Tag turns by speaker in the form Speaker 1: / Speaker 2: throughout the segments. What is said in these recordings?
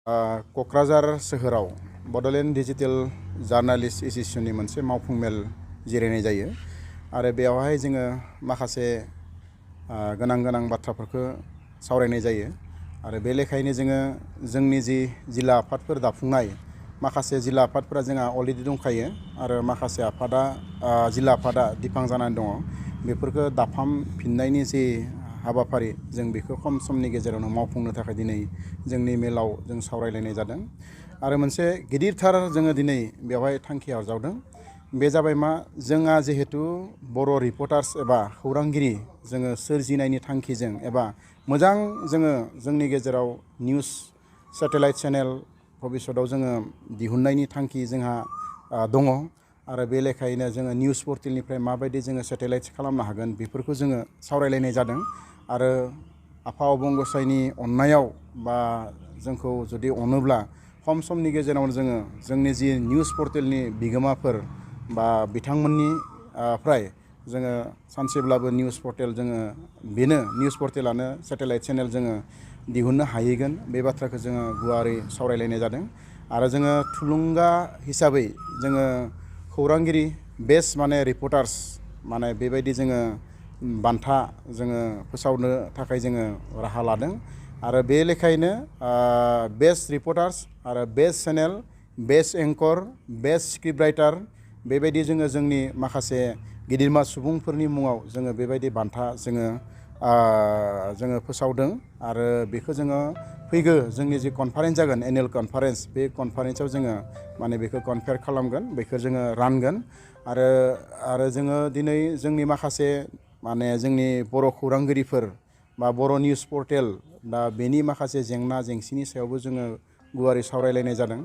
Speaker 1: क'क्राझार सोहोराव Bodoland digital journalist एस'सिएशननि मोनसे मावफुं मेल जिरायनाय जायो आरो बेयावहाय जोङो माखासे गोनां बाथ्राफोरखौ सावरायनाय जायो आरो बे लेखायैनो जोङो जोंनि जि जिल्ला आफादफोर दाफुंनाय माखासे जिल्ला आफादफोरा जोंहा अलरेडि दंखायो आरो माखासे जिल्ला आफादा दिफां जानानै दङ बेफोरखौ दाफामफिननायनि जि हाबाफारि जों बेखौ खम समनि गेजेरावनो मावफुंनो थाखाय दिनै जोंनि मेलाव जों सावरायलायनाय जादों आरो मोनसे गिदिरथार जोङो दिनै बेवहाय थांखि आजावदों बे जाबाय मा जोंहा जिहेतु बर' रिपर्टार्स एबा खौरांगिरि जोङो सोरजिनायनि थांखिजों एबा मोजां जोङो जोंनि गेजेराव निउस सेटेलाइट चेनेल भबिष्यतआव जोङो दिहुननायनि थांखि जोंहा दङ आरो बे लेखायैनो जोङो निउस पर्टेलनिफ्राय माबायदि जोङो सेटेलाइट खालामनो हागोन बेफोरखौ जोङो सावरायलायनाय जादों आरो आफा अबंगसायनि अननायाव बा जोंखौ जुदि अनोब्ला खम समनि गेजेरावनो जोङो जोंनि जि निउस पर्टेलनि बिगोमाफोर बा बिथांमोननि फ्राय जोङो सानसेब्लाबो निउस पर्टेल जोङो बेनो निउस पर्टेलानो सेटेलाइट चेनेल जोङो दिहुननो हाहैगोन बे बाथ्राखौ जोङो गुवारै सावरायलायनाय जादों आरो जोङो थुलुंगा हिसाबै जोङो खौरांगिरि बेस्ट माने रिपर्टार्स माने बेबायदि जोङो बान्था जोङो फोसावनो थाखाय जोङो राहा लादों आरो बे लेखायैनो बेस्ट रिपर्टार्स आरो best channel best anchor best script writer बेबायदि जोङो जोंनि माखासे गिदिरमा सुबुंफोरनि मुङाव जोङो बेबायदि बान्था जोङो फोसावदों आरो बेखौ जोङो फैगौ जोंनि जि कनफारेन्स जागोन एनुवेल कनफारेन्स बे कनफारेन्सआव जोङो माने बेखौ कनफेयार खालामगोन बेखौ जोङो रानगोन आरो जोङो दिनै जोंनि माखासे माने जोंनि बर' खौरांगिरिफोर बा बर' निउस पर्टेल दा बेनि माखासे जेंना जेंसिनि सायावबो जोङो गुवारै सावरायलायनाय जादों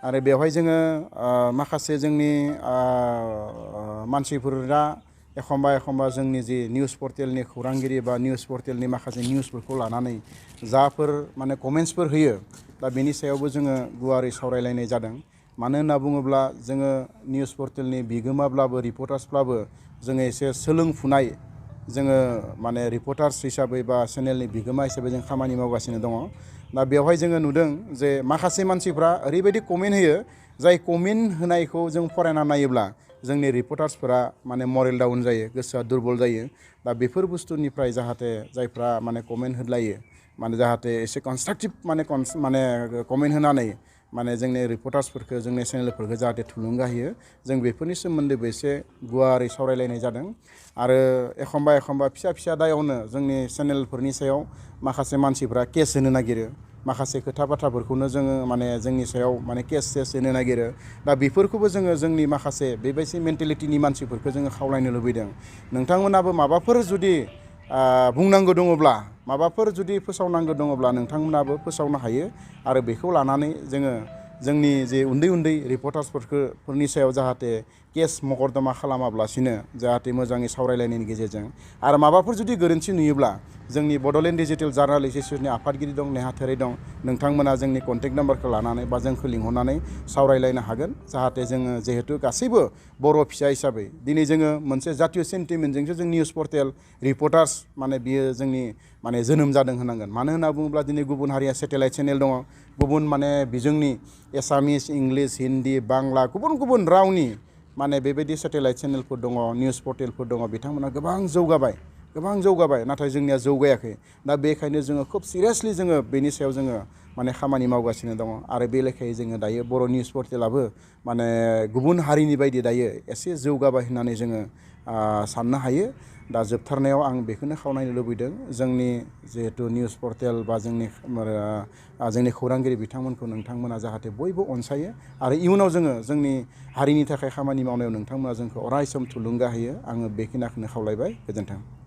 Speaker 1: आरो बेवहाय जोङो माखासे जोंनि मानसिफोरा एखमबा जोंनि जि निउस पर्टेलनि खौरांगिरि बा निउस पर्टेलनि माखासे निउसफोरखौ लानानै जाफोर माने कमेन्ट्सफोर होयो दा बेनि सायावबो जोङो गुवारै सावरायलायनाय जादों मानो होनना बुङोब्ला जोङो निउस पर्टेलनि बिगोमाब्लाबो रिपर्टार्सब्लाबो जोङो एसे सोलोंफुनाय जोङो माने रिपर्टार्स हिसाबै बा चेनेलनि बिगोमा हिसाबै जों खामानि मावगासिनो दङ दा बेवहाय जोङो नुदों जे माखासे मानसिफ्रा ओरैबायदि कमेन्ट होयो जाय कमेन्ट होनायखौ जों फरायना नायोब्ला जोंनि रिपर्टार्सफोरा माने मरेल डाउन जायो गोसोआ दुरबल जायो दा बेफोर बुस्थुनिफ्राय जाहाथे जायफ्रा माने कमेन्ट होलायो माने जाहाथे एसे कनस्ट्राक्टिभ माने कमेन्ट होनानै माने जोंनि रिपर्टार्सफोरखौ जोंनि चेनेलफोरखौ जाहाथे थुलुंगा होयो जों बेफोरनि सोमोन्दैबो एसे गुवारै सावरायलायनाय जादों आरो एखमबा फिसा दायावनो जोंनि चेनेलफोरनि सायाव माखासे मानसिफ्रा केस होनो नागिरो माखासे खोथा बाथ्राफोरखौनो जोङो माने जोंनि सायाव माने केस होनो नागिरो दा बेफोरखौबो जोङो जोंनि माखासे बेबायदि मेन्टेलिटिनि मानसिफोरखौ जोङो खावलायनो लुबैदों नोंथांमोनाबो माबाफोर जुदि बुंनांगौ दङब्ला माबाफोर जुदि फोसावनांगौ दङब्ला नोंथांमोनाबो फोसावनो हायो आरो बेखौ लानानै जोङो जोंनि जे उन्दै रिपर्टार्सफोरनि सायाव जाहाथे केस मकर्दमा खालामाब्लासिनो जाहाथे मोजाङै सावरायलायनायनि गेजेरजों आरो माबाफोर जुदि गोरोन्थि नुयोब्ला जोंनि बड'लेण्ड डिजिटेल जार्नालिस्ट एस'सिएशननि आफादगिरि दं नेहाथारि दं नोंथांमोना जोंनि कन्टेक्ट नाम्बारखौ लानानै बा जोंखौ लिंहरनानै सावरायलायनो हागोन जाहाथे जोङो जिहेतु गासैबो बर' फिसा हिसाबै दिनै जोङो मोनसे जातीय सेन्टिमेन्टजोंसो जों निउस पर्टेल रिपर्टार्स माने बियो जोंनि माने जोनोम जादों होनांगोन मानो होनना बुङोब्ला दिनै गुबुन हारिया सेटेलाइट चेनेल दङ गुबुन माने बिजोंनि एसामिस इंलिस हिन्दी बांला गुबुन रावनि माने बेबायदि सेटेलाइट चेनेलफोर दङ निउस पर्टेलफोर दङ बिथांमोना गोबां जौगाबाय नाथाय जोंनिया जौगायाखै दा बेखायनो जोङो खोब सिरियासलि जोङो बेनि सायाव जोङो माने खामानि मावगासिनो दङ आरो बे लेखायै जोङो दायो बर' निउस पर्टेलाबो माने गुबुन हारिनि बायदि दायो एसे जौगाबाय होननानै जोङो साननो हायो दा जोबथारनायाव आं बेखौनो खावलायनो लुबैदों जोंनि जिहेतु निउस पर्टेल बा जोंनि खौरांगिरि बिथांमोनखौ नोंथांमोना जाहाथे बयबो अनसायो आरो इयुनाव जोङो जोंनि हारिनि थाखाय खामानि मावनायाव नोंथांमोना जोंखौ अराय सम थुलुंगा होयो आङो बेखिनिखौनो खावलायबाय गोजोन्थों।